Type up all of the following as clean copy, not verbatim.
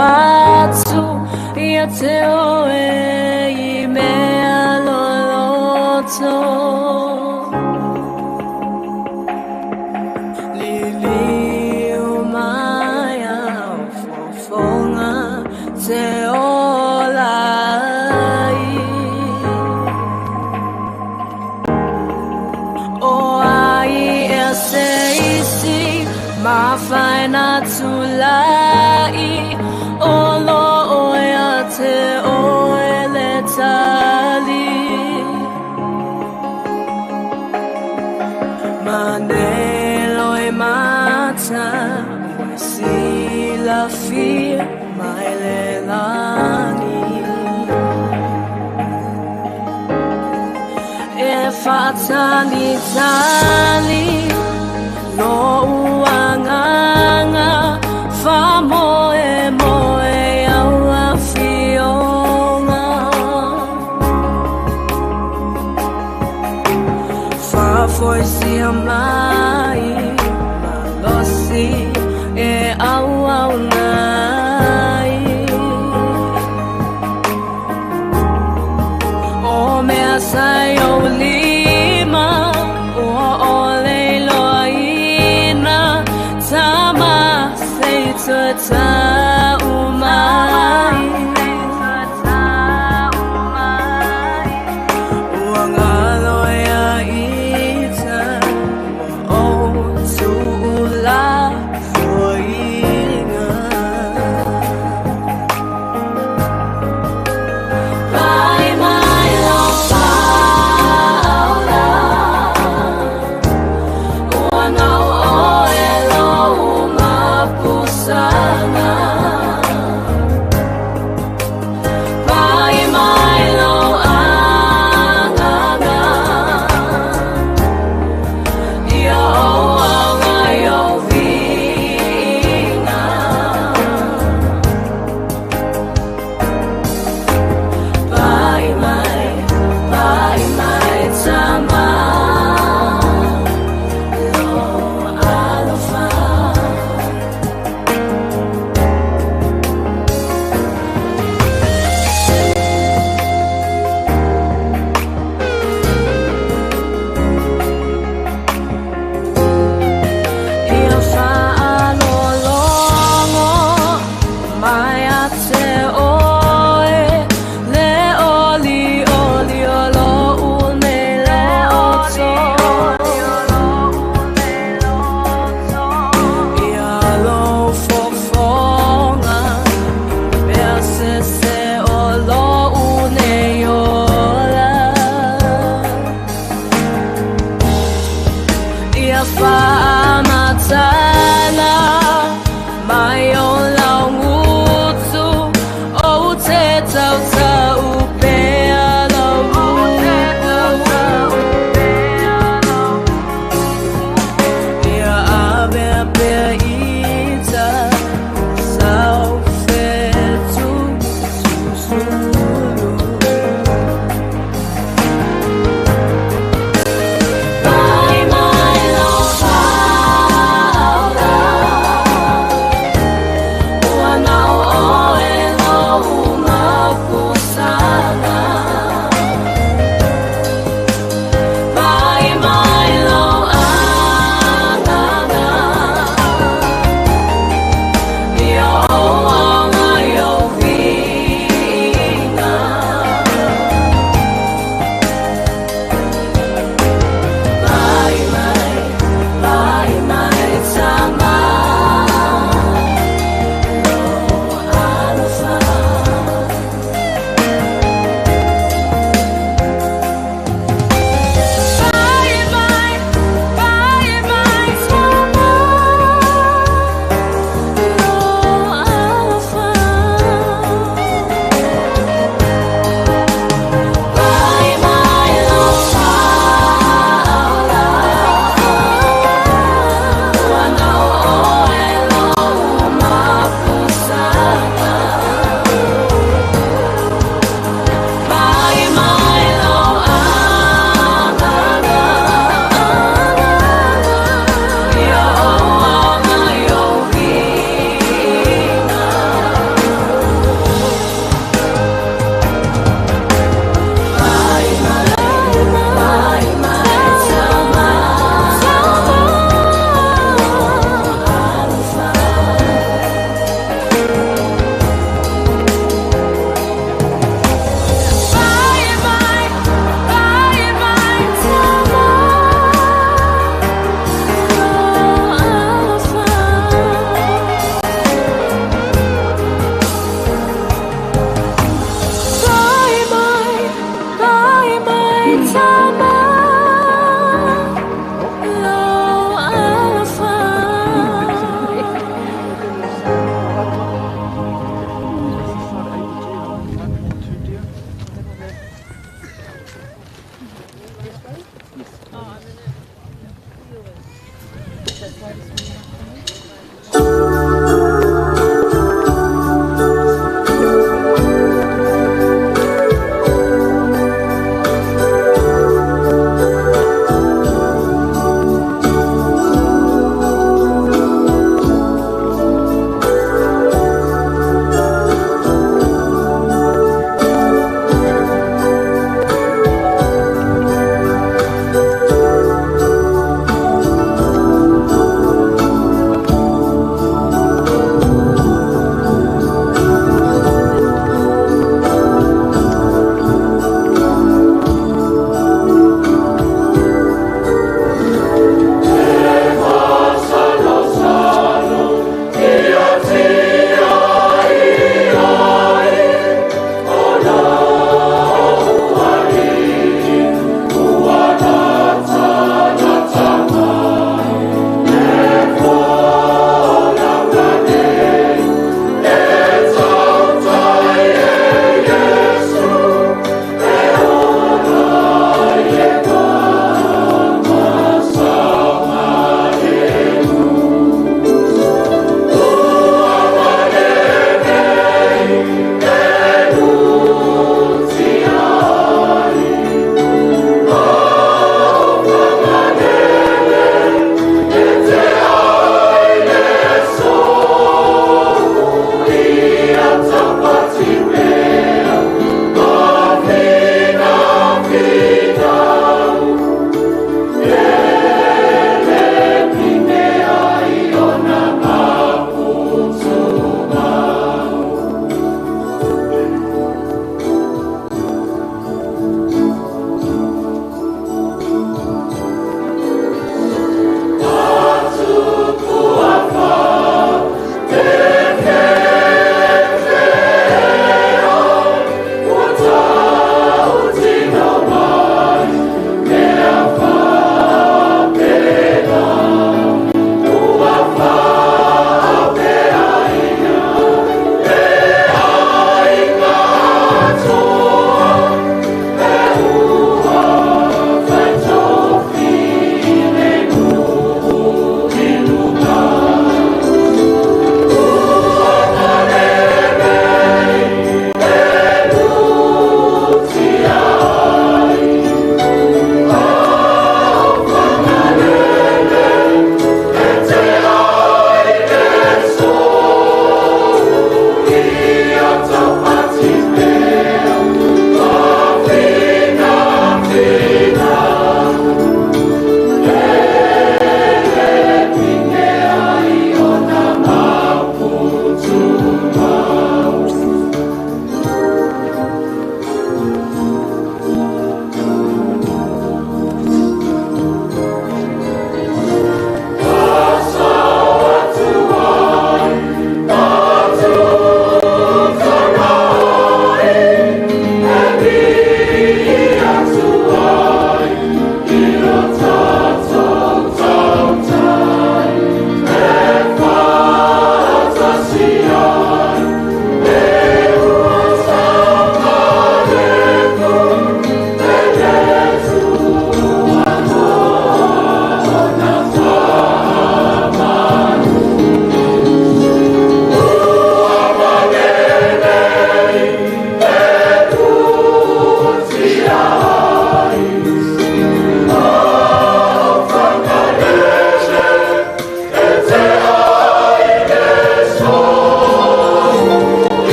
Atu ia te oe i mea loloto. Liliu mai au fofoga te ola ai. O ai ea se isi mafai na tulai o loo ia te oe le tali. Manelo e mata ua silafia mai le lagi. E faatalitali lou agaga faamoemoe i au afioga. Faafoisia mai malosi e auauna ai. O mea sa i ou lima ua ʻole iloaina, tama se i toe.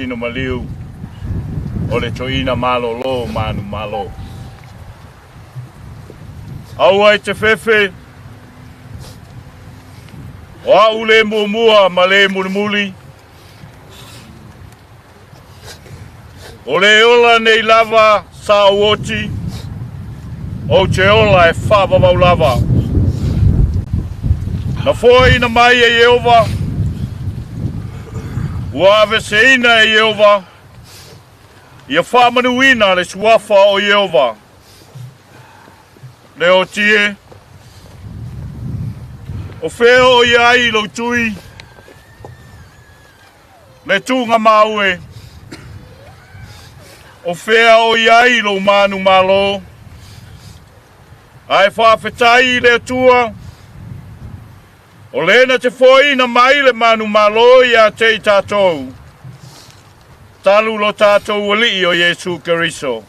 tino maliu o le toeaina malolo manumalo. Aua e te fefe, o au le muamua ma le mulimuli, o le ola nei lava sa ou oti, ou te ola e faavavau lava. Na foaiina mai e Ieova, ua aveseina e Ieova, ia faamanuina le suafa o Ieova. Le oti e, o fea o i ai lou tui, le tugamau e, o fea o i ai lou manumalo, ae faafetai i le Atua, o lē na te foaiina mai le manumalo ia te i tatou, talu lo tatou Alii o Iesu Keriso.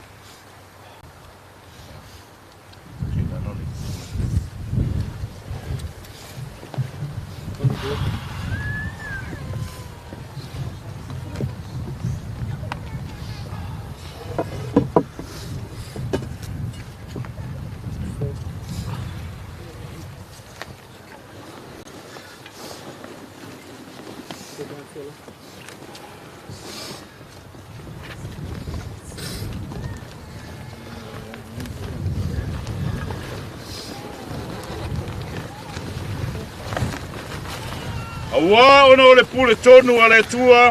Auā ona o le pule tonu a le Atua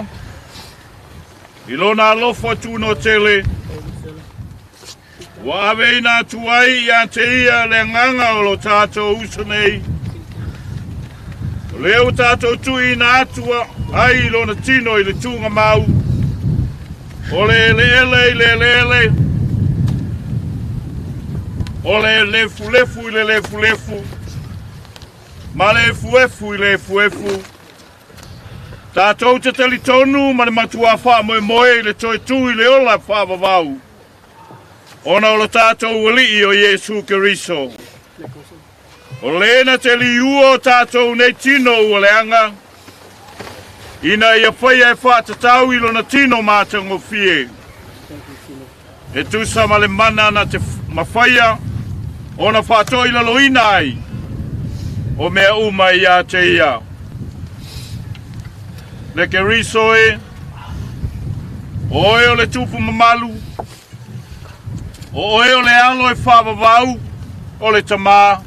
i lona alofa tunoa tele, ua aveina atu ai ia te ia le agaga o lo tatou uso nei, o lea ua tatou tuuina atu ai i lona tino i le tugamau, o le eleele i le eleele, o le lefulefu i le lefulefu, ma le efuefu i le efuefu. Tatou te talitonu ma le matuā faamoemoe i le toe tū i le ola faavavau, ona o lo tatou Alii o Iesu Keriso. O lē na te liua o tatou nei tino ua leaga, ina ia faia e faatatau i lona tino matagofie, e tusa ma le mana na te mafaia ona faatoilaloina ai o mea uma ia te ia. Le Keriso e, o oe o le tupu mamalu, o oe o le alo e faavavau o le Tamā,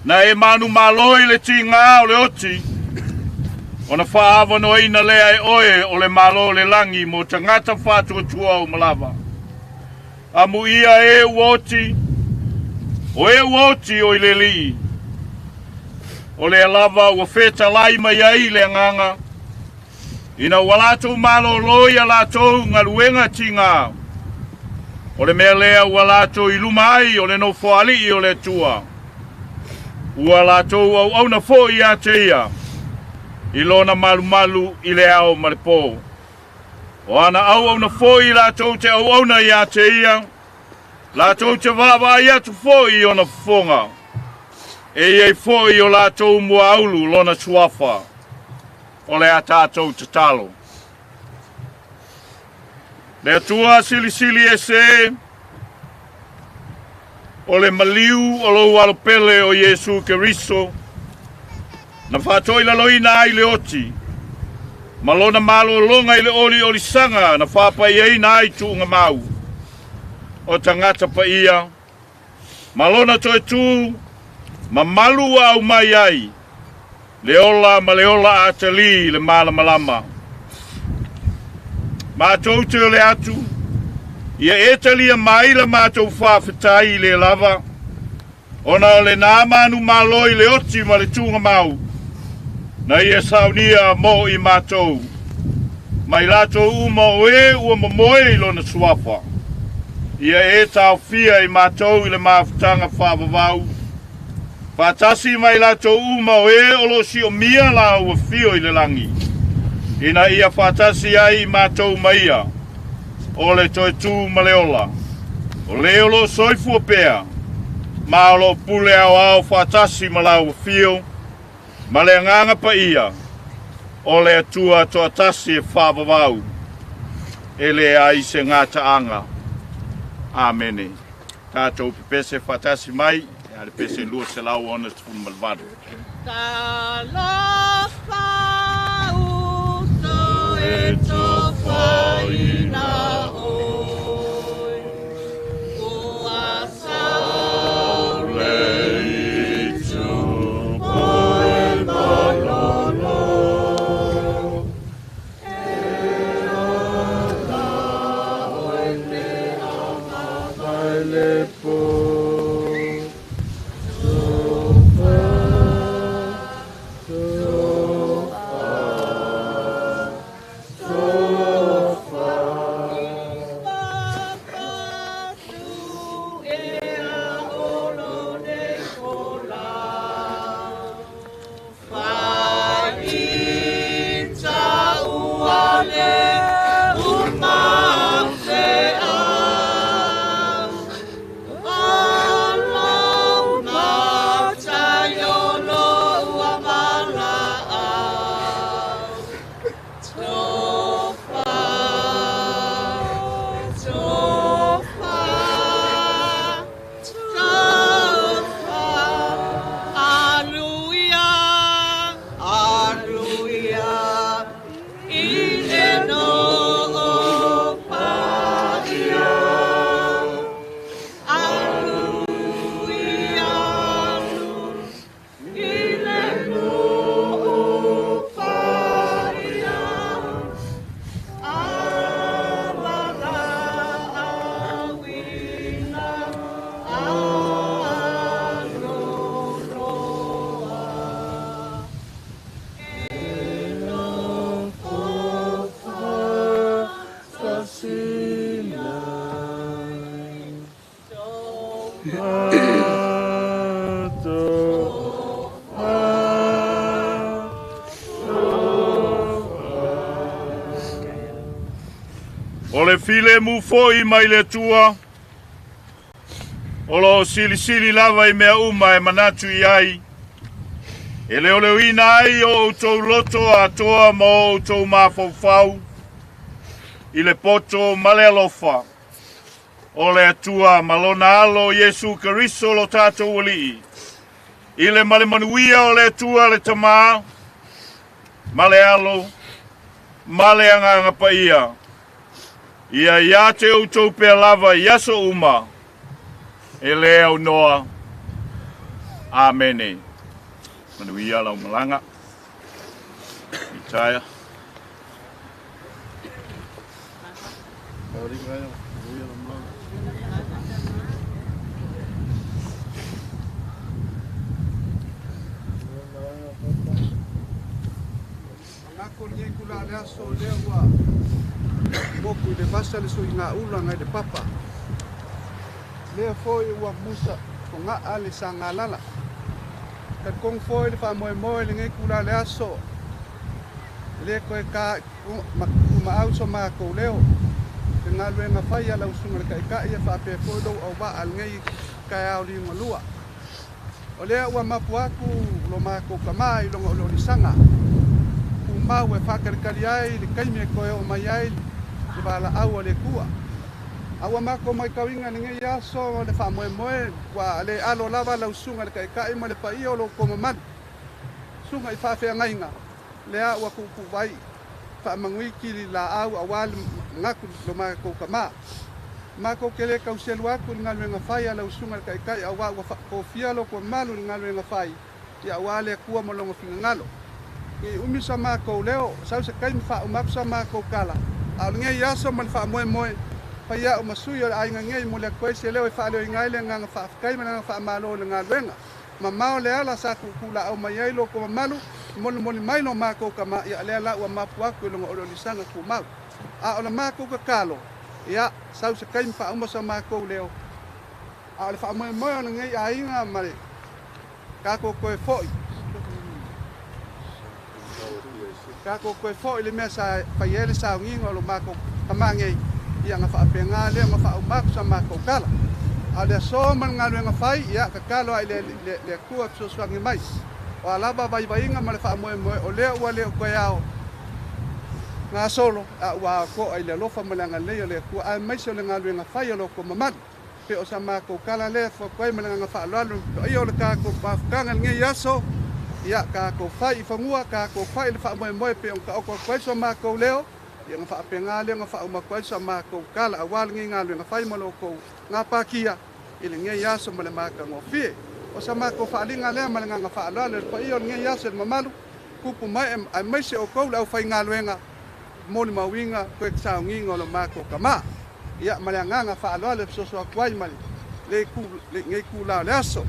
na e manumalo i le tigā o le oti, ona faaavanoaina lea e oe o le Malo o le lagi mo tagata faatuatua uma lava. Amuia e ua oti, o e ua oti o i le Alii, o lea lava ua fetalai mai ai le agaga, ina ua latou malōlō ia latou galuega tigā, o le mea lea ua latou i luma ai o le nofoalii o le Atua, ua latou auauna foi ia te ia, i lona malumalu i le ao ma le pō. O ana auauna foi latou te auauna ia te ia, latou te vaavaai atu foi i ona fofoga, e i ai foi i o latou muaulu lona suafa. O le a tatou tatalo. Le Atua silisili ese, o le maliu o lou alo pele o Iesu Keriso, na faatoilaloina ai le oti, ma lona malologa i le oliolisaga na faapaiaina ai tuugamau o tagata paia, ma lona toe tū mamalu ua aumai ai le ola ma le ola atalī i le malamalama. Matou te ole atu, ia e talia mai la matou faafetai i le lava, ona o lenā manumalo i le oti ma le tugamau, na ia saunia mo i matou, ma i latou uma o e ua momoe i lona suafa. Ia e taofia i matou i le mafutaga faavavau, faatasi ma i latou uma o e o lo o siomia laua afio i le lagi, ina ia faatasi ai i matou ma ia, o le toe tū ma le ola, o le o lo o soifua pea, ma o lo o pule aoao faatasi ma lau afio, ma le agaga paia, O le Atua toatasi e faavavau, e leai se gataaga. Amene. Tatou pepese faatasi mai a le pese 268. Talofa uso e tofaina oe, ua saule i tupu e malolo. E ola oe pe a le po. Papatu e a olo nei kola, Whaita ua le umau se au, Alo mata i o lo ua mala au. Tofa, tofa, tofa, aluia, aluia, i le no o paia. Aluia, i le no o paia. Amala awina aloloa. O le filemu foi mai le Atua, o loo silisili lava i mea uma e manatu i ai, e leoleoina ai o outou loto atoa ma o outou mafaufau, i le poto ma le alofa, o le Atua ma lona alo Iesu Keriso lo tatou Alii, i le ma le manuia o le Atua le Tamā, ma le Alo, ma le Agaga Paia, ia ia te outou pea lava i aso uma, e le aunoa. Amene. Manuia lau malaga. Itaia. Ngako lenei kula le aso lea ua moku i le vasa le suiga ula ngai le papa. Lea foi ua musa o ga'a le sagalala. Talikonu foi le faamoemoe lenei kula le aso. E lē koe ka tumaau so makou leo. Le galuega fai a lau susuga le taʻitaʻi e faapea foi lou auvaa lenei taeao liugalua. O lea ua mapu atu lo makou kamā i loga o le olisaga. Tumau e faatalikali ai le taimi e toe oo mai ai le valaau a le Atua. A ua matou matauina lenei aso le faamoemoe ua le alo lava lau susuga le taʻitaʻi ma le paia o lo outou mamalu. Susuga i faafeagaiga lea ua tuutuu ai faamanuiki laau auā le manatu lo matou kamā. Matou te lē tauselu atu i le galuega fai a lau susuga le taʻitaʻi auā ua faatofia lo mamalu i le galuega fai ia auā le Atua ma lona finagalo. I umi sa matou leo, sau se taimi faauma atu sa matou tala. A o lenei aso ma le faamoemoe, fai a'u ma sui o le aiga nei mo le atu ai se leo e faaleoina ai le agaga faafetai ma le agaga faamālō i le galuega. Mamao le ala sa tuutuulaau mai ai lo outou mamalu, molimoli mai lo matou kamā, ia lea la ua mapu atu i loga o le olisaga tumau. A o le matou tatalo, ia sau se taimi faauma sa matou leo. A o le faamoemoe o lenei aiga ma le tatou toe fo'i. Tatou toe fo'i le mea sa fai ai le sauniga o lo matou kamā nei, ia na faapena lea ma faauma atu sa matou tala. A o le aso ma le galuega fai, ia tatalo ai le Atua fesoasoani mai. O a lava vaivaiga ma le faamoemoe o lea ua le o toe ao gasolo, a ua aoto'a i le alofa ma le agalelei o le Atua aemaise o le galuega fai a lo outou mamalu. Pe o sa matou tala lea fuatua ai ma le agaga faaaloalo i le paia o le tatou mafutaga i lenei aso. Ia tatou fai i fanua, tatou fai i le faamoemoe pei ona taoto atu ai so matou leo, ia ona faapena lea ona faauma atu ai sa matou tala aua lenei galuega fai ma lo outou gapatia i lenei aso ma le matagofie. O sa matou faaaliga lea ma le agaga faaaloalo i le paia o lenei aso i le mamalu tupu ma ee aemaise outou le aufaigaluega molimauina toe sauniga o lo matou tama. Ia ma le agaga faaaloalo e fesoasoani atu ai ma lenei itula o le aso.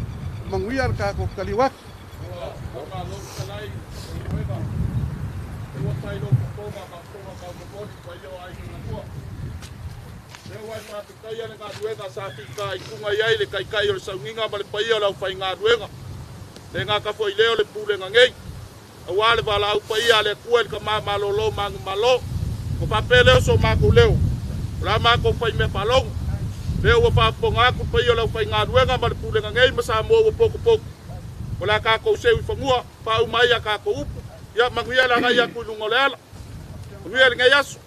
Manuia le tatou taliu atu. Faamalo fetalai Leulumoega. Lea ua fai lou fofoga ma fofoga taumomoli paia o aiga galua. Lea ua e faafetaia le galuega sa fitaituga i ai le taitai o le sauniga ma le paia o le aufaigaluega. Le gata foi lea o le pulega nei, aua le valaau paia a le Atua i le tama malolo manumalo. Ona faapea lea o so matou leo, o le a matou faimea faalogo. Lea ua faafofoga atu le paia o le aufaigaluega ma le pulega nei ma Samoa ua potopoto. O le a tatou seu i fanua, faauma ai a tatou upu. Ia manuia le agai atu i luga o le ala. Manuia lenei aso.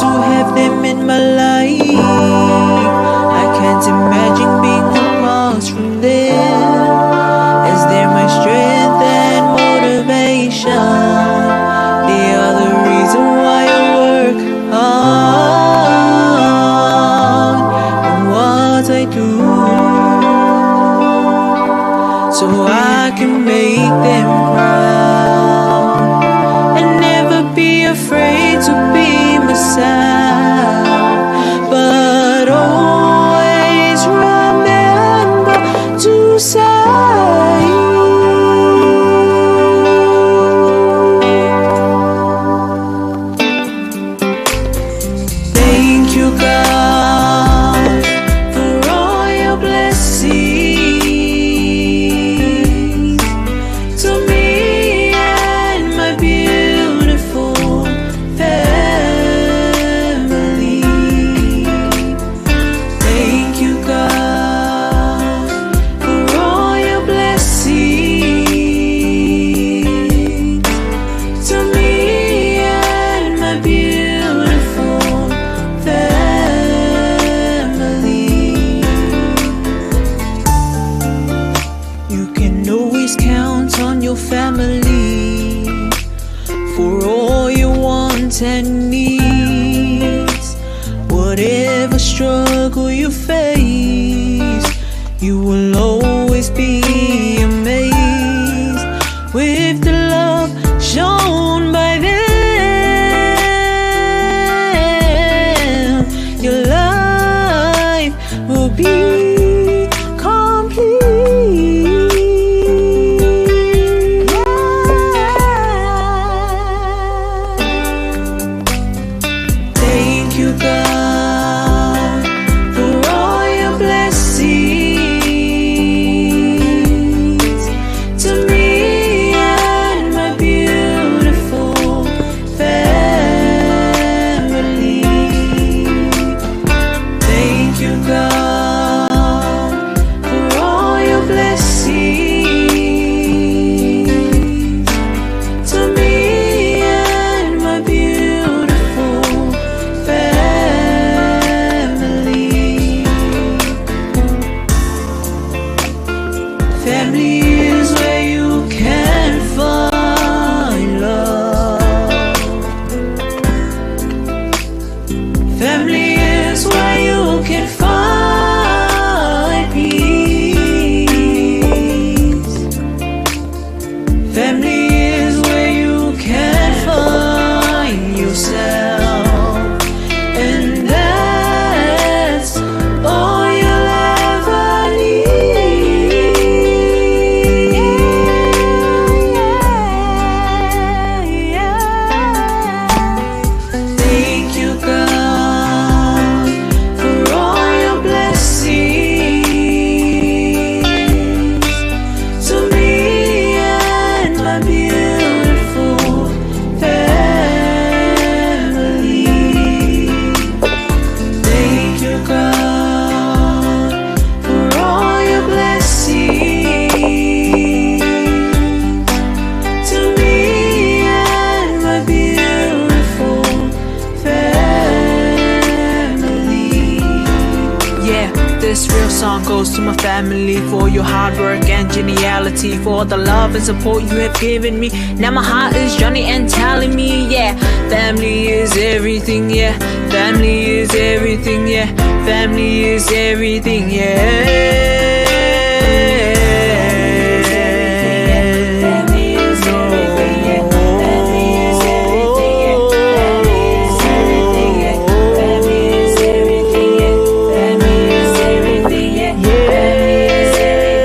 to have them in my life. I can't imagine being apart from them, as they're my strength and motivation. They are the reason why I work hard and what I do, so I can make them proud and never be afraid to be myself, but always remember to say, thank you, God, for all your blessings to me and my beautiful family. Thank you, God, for all your blessings to me and my beautiful family. You can always count on your family for all your wants and needs. Whatever struggle you face, you will always be amazed with the love shown by them. Your life will be complete. Thank you, God, for all your blessings to me and my beautiful family. Thank you, God, for all your blessings to me and my beautiful family. Family is where you can find love. Family is where you can find peace. Family is where you can find yourself, and that's all you'll ever need. Thank you, God, for all your blessings to me and my beautiful family. Thank you, God, for all your blessings to me and my beautiful family. Yeah, this real song goes to my family for your hard work and geniality, for the love and support you have given me. Now my heart is drowning and telling me, yeah, family is everything, yeah, family is everything, yeah, family is everything, yeah. Family is everything, yeah. Family is everything, yeah. Family is everything, yeah. Family is everything, yeah. Family is everything, yeah. Family is everything, yeah. Family is everything,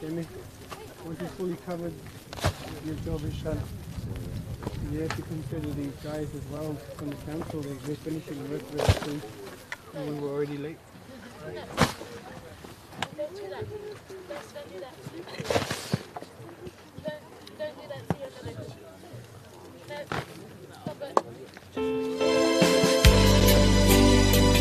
yeah. Once you're fully covered, your job is done. You have to consider these guys as well from the council. They're finishing work very soon, and we were already late. Don't do that. Don't do that. Don't do that to your village. No. Stop it.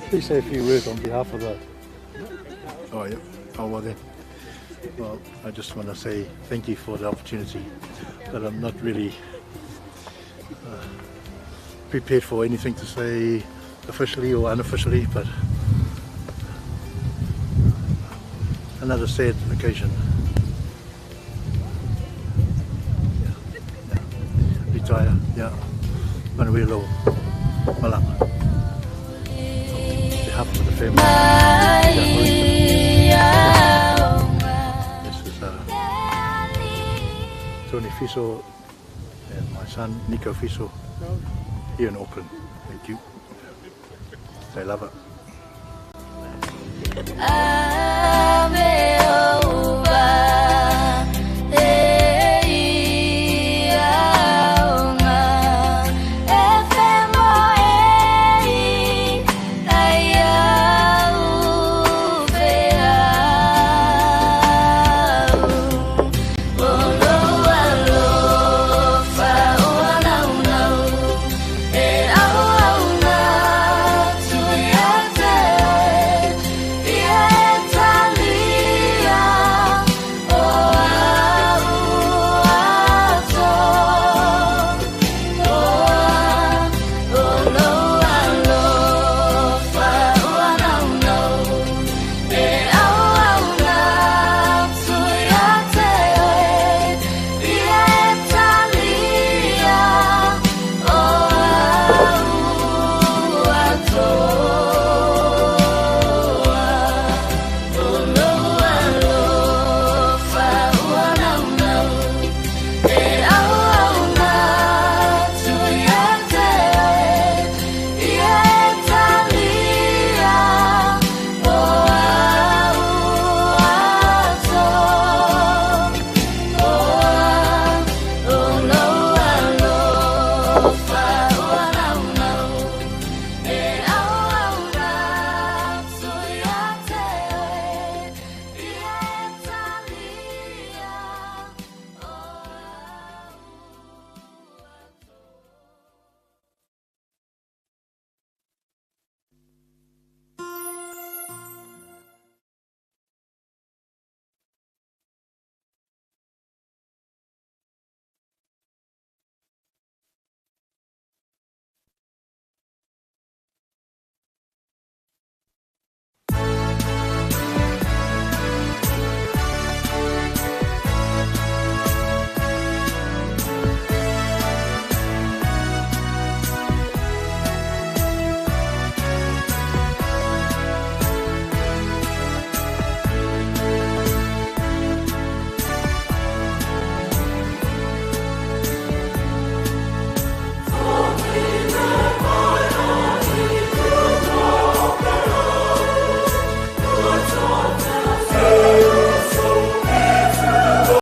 Please say a few words on behalf of the. Oh, yeah. Oh, well then. Well, I just want to say thank you for the opportunity, but I'm not really prepared for anything to say officially or unofficially, but another sad occasion. Yeah, yeah. Retire, yeah. Manuelo Malama. On behalf of the family. This is Tony Fiso and my son Nico Fiso here in Auckland. Thank you. They love it.